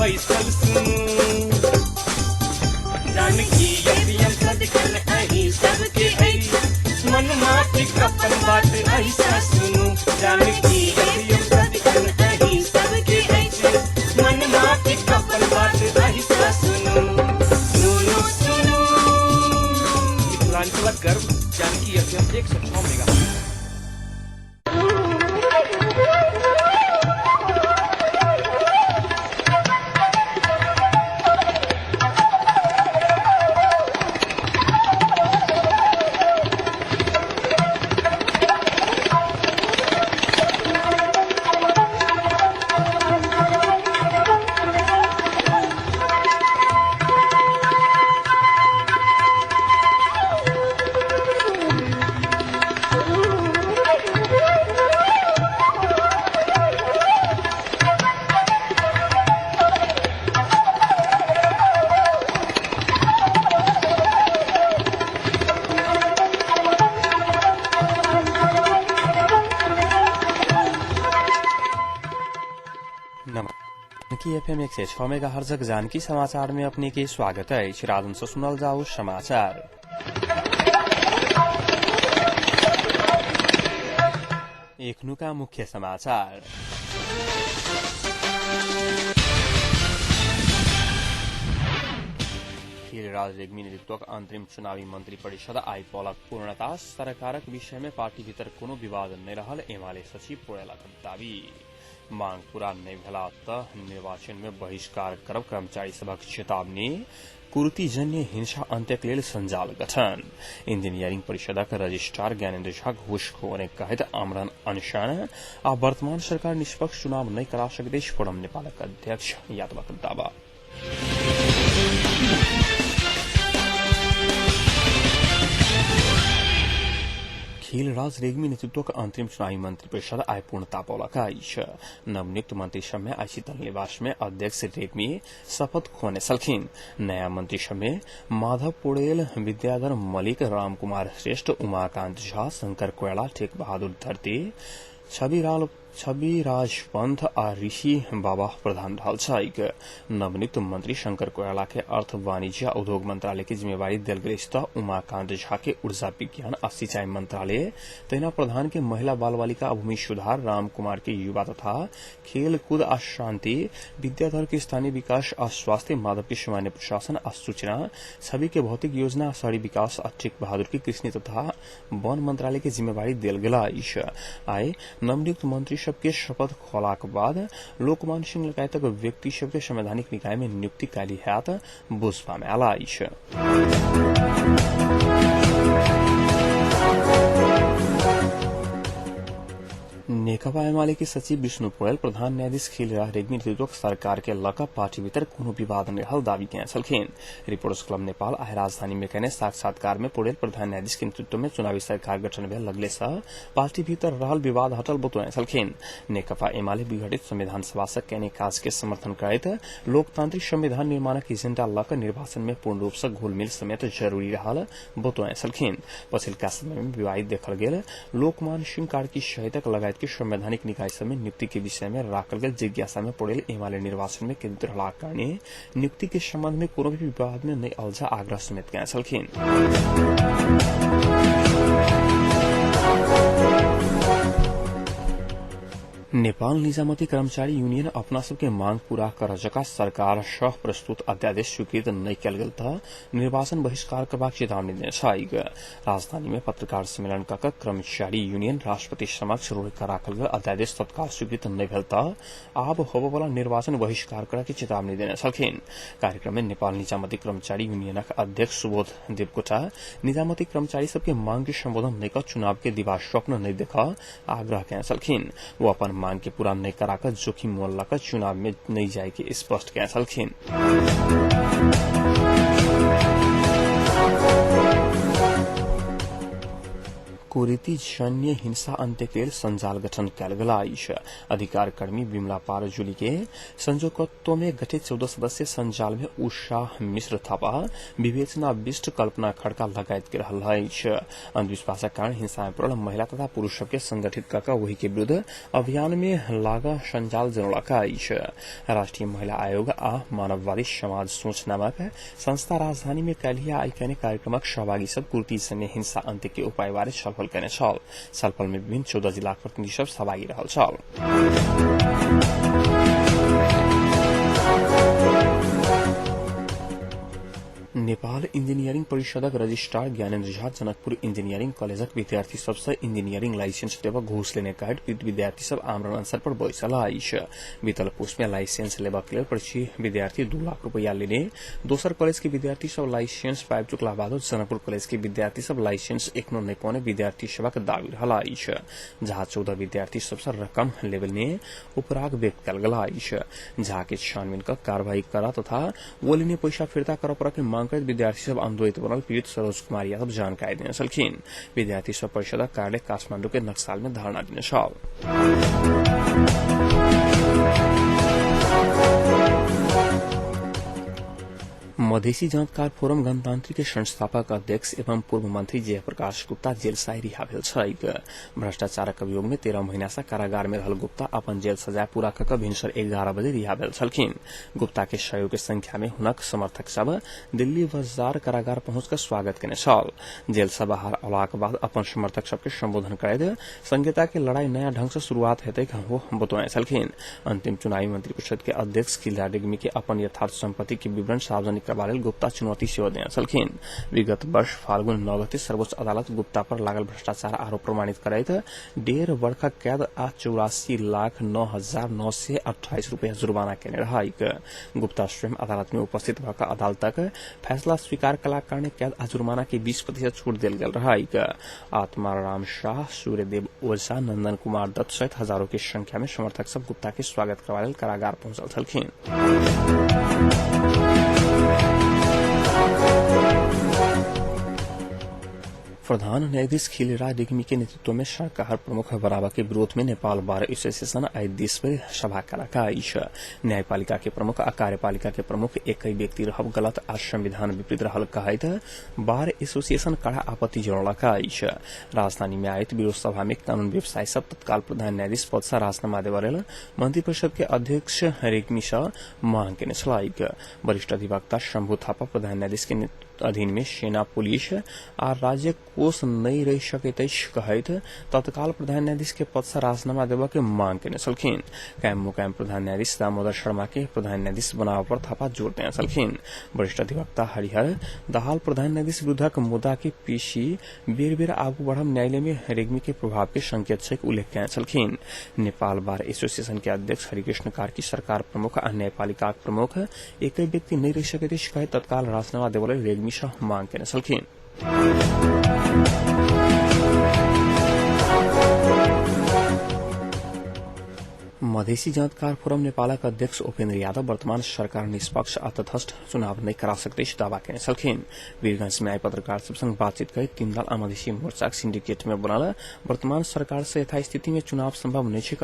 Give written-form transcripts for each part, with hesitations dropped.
बैसल सुनू। जानकी एफएम सदिखन अहीं सबके अछि, मनमाफिक अपन बात अहिसँ सुनू। जानकी एफएम सदिखन अहीं सबके अछि, मनमाफिक अपन बात अहिसँ सुनू। सुनू सुनू मिथिलांचलक गर्व Janaki FM 106 mega. Janaki FM 106 mega हर्जक जानकी समाचार में अपने के स्वागत अछि। राजन से सुनल जाओ समाचार। एखनुका मुख्य समाचार। खिलराज रेग्मी नेतृत्वक अंतरिम चुनावी मंत्री परिषद आइ पौलक पूर्णता। सरकारक विषय में पार्टी भीतर कोनो विवाद नहि रहल एमाले सचिव पौडेलक दावी। मांग पूरा नहि भेला त निर्वाचन में बहिष्कार करब कर्मचारी सभक चेतावनी। कुरीतिजन्य हिंसा अंत्यक लेल संजाल गठन। इंजीनियरिंग परिषदक रजिस्ट्रार ज्ञानेन्द्र झा घूसखोर कहैत आमरण अनशन आ वर्तमान सरकार निष्पक्ष चुनाव नहि करा सकैत अछि फोरम नेपालक अध्यक्ष यादवक दावा। खिलराज रेग्मी नेतृत्वक अंतरिम चुनावी मंत्री परिषद आइ पूर्णता पौलक अछि। नवनियुक्त मंत्री सब में आइ शीतल निवास में अध्यक्ष रेग्मी शपथ खोने छलखिन। नया मंत्री सब में माधव पौडेल, विद्याधर मलिक, रामकुमार श्रेष्ठ, उमाकांत झा, शंकर कोइराला, टेक बहादुर धरती, छविराज पंथ आ ऋषि बाबा प्रधान रहल छैक। नवनियुक्त मंत्री शंकर कोइराला के अर्थ, वाणिज्य आ उद्योग मंत्रालय के जिम्मेवारी देल गेल अछि त उमाकांत झा के ऊर्जा विज्ञान आ सिंचाई मंत्रालय, तहिना प्रधान के महिला बाल बालिका आ भूमि सुधार, राम कुमार के युवा तथा खेलकूद आ शांति, विद्याधर के स्थानीय विकास आ स्वास्थ्य, माधव के सामान्य प्रशासन आ सूचना, छवि के भौतिक योजना आ शहरी विकास आ टेक बहादुर के कृषि तथा वन मंत्रालय के जिम्मेवारी देल गेल अछि। आइ नवनियुक्त मंत्री सबके शपथ खोलाक बाद लोकमान सिंह लगायतक व्यक्ति सबके संवैधानिक निकाय में नियुक्ति काल्हि हैत बुझबा में आयल अछि। नेकपा एमाले के सचिव विष्णु पौडेल प्रधान न्यायाधीश खिलराज रेग्मी नेतृत्वक सरकार के लक पार्टी भीतर कोनो विवाद नहि रहल दावी केने छलखिन। रिपोर्टर्स क्लब नेपाल आइ राजधानी में केने साक्षात्कार में पौडेल प्रधान न्यायाधीश के नेतृत्व में चुनावी सरकार गठन भेल लगले सँ पार्टी भीतर रहल विवाद हटल बतौने छलखिन। नेकपा एमाले विघटित संविधान सभा सँ केने काज के समर्थन करैत लोकतांत्रिक संविधान निर्माणक एजेंडा लक निर्वाचन में पूर्ण रूप सँ घुलमिल समेत जरूरी रहल बतौने छलखिन। पछिलका समय में विवादित देखल गेल लोकमान सिंह कार्की सहितक लगायत के संवैधानिक निकाय सब में नियुक्ति के विषय में राखल गेल जिज्ञासा में पौडेल एमाले निर्वाचन में केन्द्रित रहलाक कारणे नियुक्ति के संबंध में कोनो भी विवाद में नहि अल्झा आग्रह समेत केने छलखिन। नेपाल निजामती कर्मचारी यूनियन अपना सबके मांग पूरा कर जका सरकार सह प्रस्तुत अध्यादेश स्वीकृत नहि कयल गेल त निर्वाचन बहिष्कार करबाक चेतावनी देने छैक। राजधानी में पत्रकार सम्मेलन क कर्मचारी यूनियन राष्ट्रपति समक्ष रोकि राखल गेल अध्यादेश तत्काल स्वीकृत नहि भेल त आब होबयवला निर्वाचन बहिष्कार करऽ के चेतावनी देने छलखिन। कार्यक्रम में नेपाल निजामती कर्मचारी यूनियनक अध्यक्ष सुबोध देवकोटा निजामती कर्मचारी सबके मांग के संबोधन नहि क चुनाव के दिवा स्वप्न नहि देख आग्रह केने छलखिन। ओ अपन मांग के पूरा नहि करा क जोखिम मोल ल क चुनाव में नहि जाय के स्पष्ट केने छलखिन। कुरीति जन्य हिंसा अंत्य के लेल संजाल गठन कयल गेल अछि। अधिकार कर्मी विमला पारजुली के संयोजकत्व में गठित 14 सदस्यीय संजाल में उषा मिश्र थापा, विवेचना बिष्ट, कल्पना खड़का लगायत के रहल अछि। अंधविश्वासक कारण हिंसा में पड़ल महिला तथा पुरुष सबके संगठित कऽ ओहि के विरुद्ध अभियान में लाग संजाल जनौलक अछि। राष्ट्रीय महिला आयोग आ मानववादी समाज सोच नामक संस्था राजधानी में काल्हि आइ कयने कार्यक्रमक सहभागी सब कुरीति जन्य हिंसा अंत्य के उपाय बारे छलफल कयने छल। छलफल में विभिन्न 14 जिलाक प्रतिनिधि सब सहभागी रहल छल। नेपाल इंजीनियरिंग परिषदक रजिस्ट्रार ज्ञानेन्द्र झा जनकपुर इंजीनियरिंग कॉलेजक विद्यार्थी सबसँ इंजीनियरिंग लाइसेंस देबऽ घूस लेने कहैत पीड़ित विद्यार्थी सब आमरण अनशन पर बैसल अछि। बीतल पुष में लाइसेंस लेबाक लेल परिचित विद्यार्थी 2 लाख रुपया लेने दोसर कॉलेज के विद्यार्थी सब लाइसेंस पाबि चुकला बादो जनकपुर कॉलेज के विद्यार्थी सब लाइसेंस एखनो नहि पौने विद्यार्थी सभक दावी रहल अछि। झा 14 विद्यार्थी सबसँ रकम लेबने उपराग व्यक्त कयल गेल अछि। झा के छानबीन क कार्रवाई करा तथा वो लेने पैसा फिर्ता करऽ पड़ऽ के मांग करैत विद्यार्थी सब आंदोलित बनल पीड़ित सरोज कुमार यादव जानकारी देने छलखिन। विद्यार्थी सब परिषदक कार्यालय काठमांडू के नक्साल में धरना देने छल। मधेसी जनतकार फोरम गणतांत्रिक के संस्थापक अध्यक्ष एवं पूर्व मंत्री जयप्रकाश गुप्ता जेल से रिहा भेल छैक। भ्रष्टाचारक अभियोग में 13 महीना से कारागार में रहल गुप्ता अपन जेल सजाय पूरा कऽ कऽ भिनसर 11 बजे रिहा भेल छलखिन। गुप्ता के सहयोग के संख्या में हुनक समर्थक सब दिल्ली बाजार कारागार पहुंच कर स्वागत केने छल। जेल से बाहर अयलाक बाद अपन समर्थक सबके संबोधन करैत संहिता के लड़ाई नया ढंग से शुरुआत हेतै वो बतौने छलखिन। अंतिम चुनावी मंत्रिपरिषद के अध्यक्ष खिला रेग्मी के अपन यथार्थ संपत्ति के विवरण सार्वजनिक करबा लेल गुप्ता चुनौती सेहो देने छलखिन। विगत वर्ष फाल्गुन 9 गते सर्वोच्च अदालत गुप्ता पर लागल भ्रष्टाचार आरोप प्रमाणित करैत 1.5 वर्षक कैद आ 84,09,928 रुपया जुर्माना केने रहैक। गुप्ता स्वयं अदालत में उपस्थित भऽ कऽ अदालतक फैसला स्वीकार कलाक कारणे कैद आ जुर्माना के 20% छूट देल गेल रहैक। आत्माराम शाह, सूर्यदेव ओझा, नंदन कुमार दत्त सहित हजारों के संख्या में समर्थक सब गुप्ता के स्वागत करबा लेल कारागार पहुंचल छलखिन। प्रधान न्यायाधीश खिलराज रेग्मी के नेतृत्व में सरकार प्रमुख बनाबऽ के विरोध में नेपाल बार एसोसिएशन आइ देशभरि सभा कयलक अछि। न्यायपालिका के प्रमुख आ कार्यपालिका के प्रमुख एकहि व्यक्ति रहब गलत आ संविधान विपरीत रहल कहैत बार एसोसिएशन कड़ा आपत्ति जनौलक अछि। राजधानी में आयोजित विरोध सभा में कानून व्यवसायी सब तत्काल प्रधान न्यायाधीश पद से राजीनामा देबऽ लेल मंत्रिपरिषद के अध्यक्ष रेग्मी सँ मांग केने छलैक। वरिष्ठ अधिवक्ता शंभू थापा प्रधान न्यायाधीश के अधीन में सेना, पुलिस आ राज्य कोष नहि रहि सकैत अछि कहैत तत्काल प्रधान न्यायाधीश के पद से राजीनामा देबऽ के मांग केने छलखिन। कायम मुकायम प्रधान न्यायाधीश दामोदर शर्मा के प्रधान न्यायाधीश बनाबऽ पर थापा जोर देने छलखिन। वरिष्ठ अधिवक्ता हरिहर दाहाल प्रधान न्यायाधीश विरुद्धक मुद्दा के पेशी बेर बेर आगू बढ़ब न्यायालय में रेग्मी के प्रभाव के संकेत छै उल्लेख केने छलखिन। नेपाल बार एसोसिएशन के अध्यक्ष हरिकृष्ण कार्की सरकार प्रमुख आ न्यायपालिकाक प्रमुख एकहि व्यक्ति नहि रहि सकैत अछि कहैत तत्काल राजीनामा देबऽ लेल रेग्मी सँ मांग केने छलखिन। मधेसी जनतकार फोरम नेपालक अध्यक्ष उपेन्द्र यादव वर्तमान सरकार निष्पक्ष आ तटस्थ चुनाव नहि करा सकैत अछि दावा केने छलखिन। वीरगंज में आइ पत्रकार सब संग बातचीत करैत तीन दल आ मधेसी मोर्चाक सिंडिकेट में बनल वर्तमान सरकार से यथास्थिति में चुनाव संभव नहि छै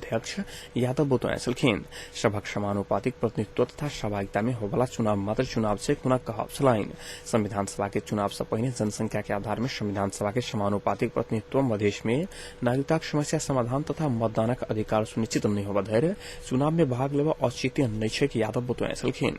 अध्यक्ष यादव बतौने छलखिन। सभक समानुपातिक प्रतिनिधित्व तथा सहभागिता में होबला चुनाव मात्र चुनाव छै हुनक कहब छलनि। संविधान सभा के चुनाव से पहिने जनसंख्या के आधार में संविधान सभा के समानुपातिक प्रतिनिधित्व, मधेश में नागरिकताक समस्या समाधान तथा मतदानक अधिकार सुनिश्चित नहि होबऽ धरि चुनाव में भाग लेबऽ औचित्य नहि छै यादव बतौने छलखिन।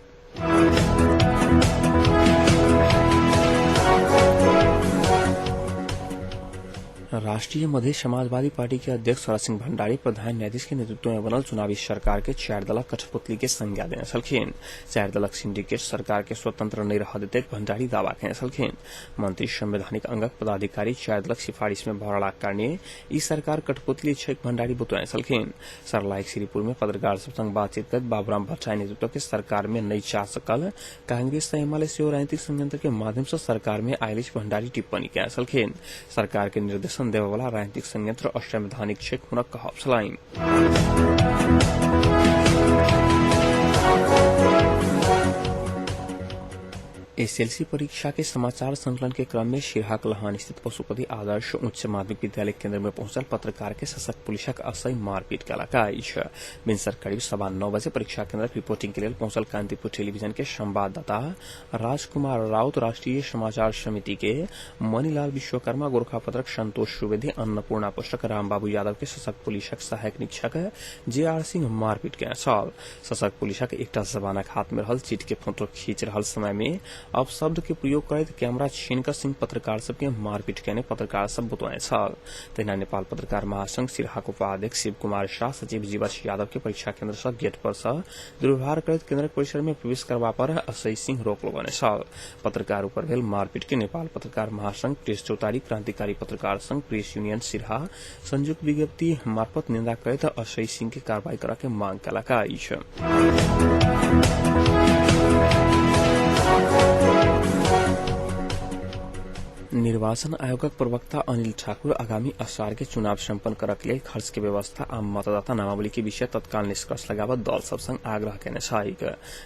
राष्ट्रीय मधेश समाजवादी पार्टी के अध्यक्ष शरद सिंह भंडारी प्रधान न्यायाधीश के नेतृत्व में बनल चुनावी सरकार के 4 दलक कठपुतली के संज्ञा देने छलखिन। 4 दलक सिंडिकेट सरकार के स्वतंत्र नहि रहऽ देतै भंडारी दावा केने छलखिन। मंत्री संवैधानिक अंगक पदाधिकारी 4 दलक सिफारिश में भरलाक कारणे ई सरकार कठपुतली छै भंडारी बतौने छलखिन। सरलाही श्रीपुर में पत्रकार सब संग बातचीत करैत बाबूराम भट्टराई नेतृत्व के सरकार में नहि जा सकल कांग्रेस आ एमाले सेहो राजनीतिक षड्यंत्र के माध्यम से सरकार में आयल अछि भंडारी टिप्पणी केने छलखिन। सरकार के निर्देशन देबयवला राजनीतिक संयंत्र असंवैधानिक छै हुनक कहब छलनि। एसएलसी परीक्षा के समाचार संकलन के क्रम में सिरहाक लहान स्थित पशुपति आदर्श उच्च माध्यमिक विद्यालय केन्द्र में पहुंचल पत्रकार के सशक्त पुलिसक असही मारपीट कयलक अछि। भिनसर करीब 9:15 बजे परीक्षा केन्द्रक रिपोर्टिंग के लेल पहुंचल कांतिपुर टेलीविजन के संवाददाता राजकुमार राउत, राष्ट्रीय समाचार समिति के मणिलाल विश्वकर्मा, गोरखा पत्रक संतोष सुवेदी, अन्नपूर्णा पुस्तक रामबाबू यादव के सशक्त पुलिसक सहायक निरीक्षक जे आर सिंह मारपीट केने छल। सशक्त पुलिसक एकटा जवानक हाथ में रहल चिट के फोटो खींच रहल समय में अपशब्द के प्रयोग करैत कैमरा छीन कऽ सिंह पत्रकार सबके मारपीट केने पत्रकार सब बतौने छल। तहिना नेपाल पत्रकार महासंघ सिरहाक उपाध्यक्ष शिव कुमार शाह, सचिव जीवछ यादव के परीक्षा केन्द्र सँ गेट पर सँ दुर्व्यवहार करैत केन्द्रक परिसर में प्रवेश करबा पर असई सिंह रोक लगौने छल। पत्रकार ऊपर भेल मारपीट के नेपाल पत्रकार महासंघ, प्रेस चौतारी, क्रांतिकारी पत्रकार संघ, प्रेस यूनियन सिरहा संयुक्त विज्ञप्ति मार्फत निंदा करैत असई सिंह के कार्रवाई करऽ के मांग कयलक अछि। निर्वाचन आयोगक प्रवक्ता अनिल ठाकुर आगामी असार के चुनाव सम्पन्न करक लेल खर्च के व्यवस्था आ मतदाता नामावली के विषय तत्काल निष्कर्ष लगाबऽ दल सब संग आग्रह केने छैक।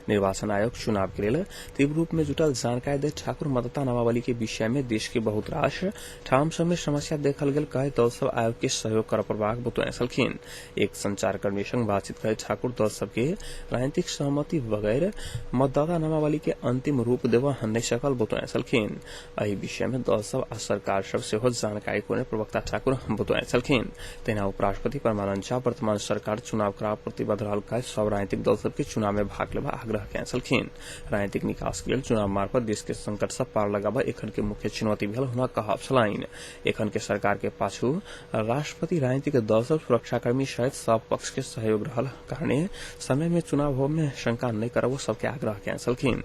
निर्वाचन आयोग चुनाव के लेल तीव्र रूप में जुटल जानकारी दैत ठाकुर मतदाता नामावली के विषय में देश के बहुत रास ठाम सब में समस्या देखल गेल कहे दल सब आयोग के सहयोग करऽ पड़बाक बतौने छलखिन। एक संचारकर्मी संग बातचीत करैत ठाकुर दल सबके राजनीतिक सहमति बगैर मतदाता नामावली के अंतिम रूप देबऽ नहि सकल बतौने छलखिन। एहि विषय में दल सब आ सरकार सब सेहो जानकारी कोने प्रवक्ता ठाकुर बतौने छलखिन। तहिना उपराष्ट्रपति परमानंद झा वर्तमान सरकार चुनाव कराब प्रतिबद्ध रहल कहैत सब राजनीतिक दल सबके चुनाव में भाग लेबा आग्रह केने छलखिन। राजनीतिक निकास के लेल चुनाव मार्फत देश के संकट से पार लगाबऽ एखन के मुख्य चुनौती भेल हुनक कहब छलनि। एखन के सरकार के पाछू राष्ट्रपति, राजनीतिक दल सब, सुरक्षाकर्मी सहित सब पक्ष के सहयोग रहल कारणे समय में चुनाव होब में शंका नहि करब सबके आग्रह केने छलखिन।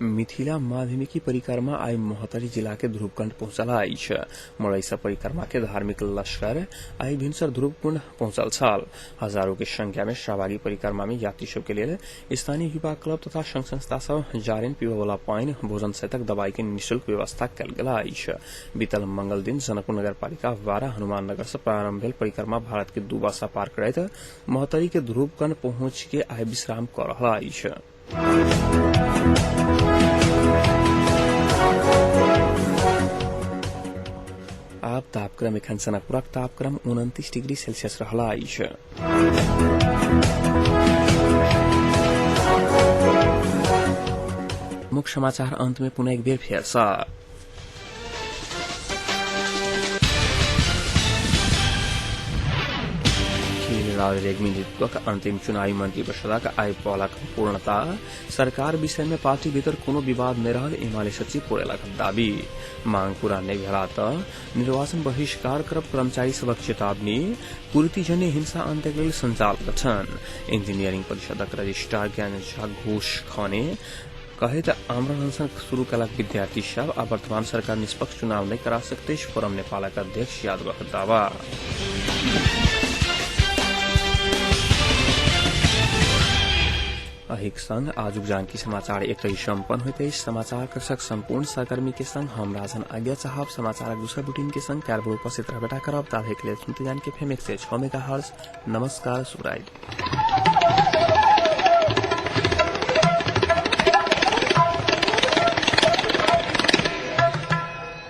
मिथिला माध्यमिकी परिक्रमा आई महोत्तरी जिला के ध्रुवकुंड पहुंचल अछि। मड़ैसा परिक्रमा के धार्मिक लश्कर आई भिनसर ध्रुवकुंड पहुंचल छल। हजारों के संख्या में सहभागी परिक्रमा में यात्री सब के लेल स्थानीय युवा क्लब तथा संघ संस्था सब जारेन, पीबय वाला पानि, भोजन सहितक दवाई के निःशुल्क व्यवस्था कयल गेल अछि। बीतल मंगल दिन जनकपुर नगरपालिका 12 हनुमान नगर से प्रारंभ भेल परिक्रमा भारत के 2 बासा पार करैत महोत्तरी के ध्रुवकुंड पहुंच के आई विश्राम कऽ रहल अछि। आब तापक्रम एखन जनकपुरक तापक्रम 29 डिग्री सेल्सियस रहल अछि। मुख्य समाचार अंत में पुनः एक बेर फेर सँ। रेग्मी नेतृत्वक अंतिम चुनावी मंत्री परिषदक आइ पौलक पूर्णता। सरकार विषय में पार्टी भीतर कोनो विवाद नहि रहल एमाले सचिव पौडेलक दावी। मांग पूरा नहि भेला तऽ निर्वाचन बहिष्कार करब कर्मचारी सभक चेतावनी। कुरीतिजन्य हिंसा अंत्यक लेल संजाल गठन। इंजीनियरिंग परिषदक रजिस्ट्रार ज्ञान झा घूस खने कहैत आमरण अनशन शुरू कयलक विद्यार्थी सब आ वर्तमान सरकार निष्पक्ष चुनाव नहि करा सकैत अछि फोरम नेपालक अध्यक्ष यादवक दावा। अहिक संग आजुक जानकी समाचार एतहि सम्पन्न होइत अछि। समाचार कक्षक सम्पूर्ण सहकर्मी के संग हम राजन आज्ञा चाहब। समाचारक दूसरा बुलेटिन के संग काल्हि उपस्थित रहबेटा करब। ताधरि के लेल सुनते जानकी एफएम 106 मेगाहर्ट्ज। नमस्कार, शुभरात्रि।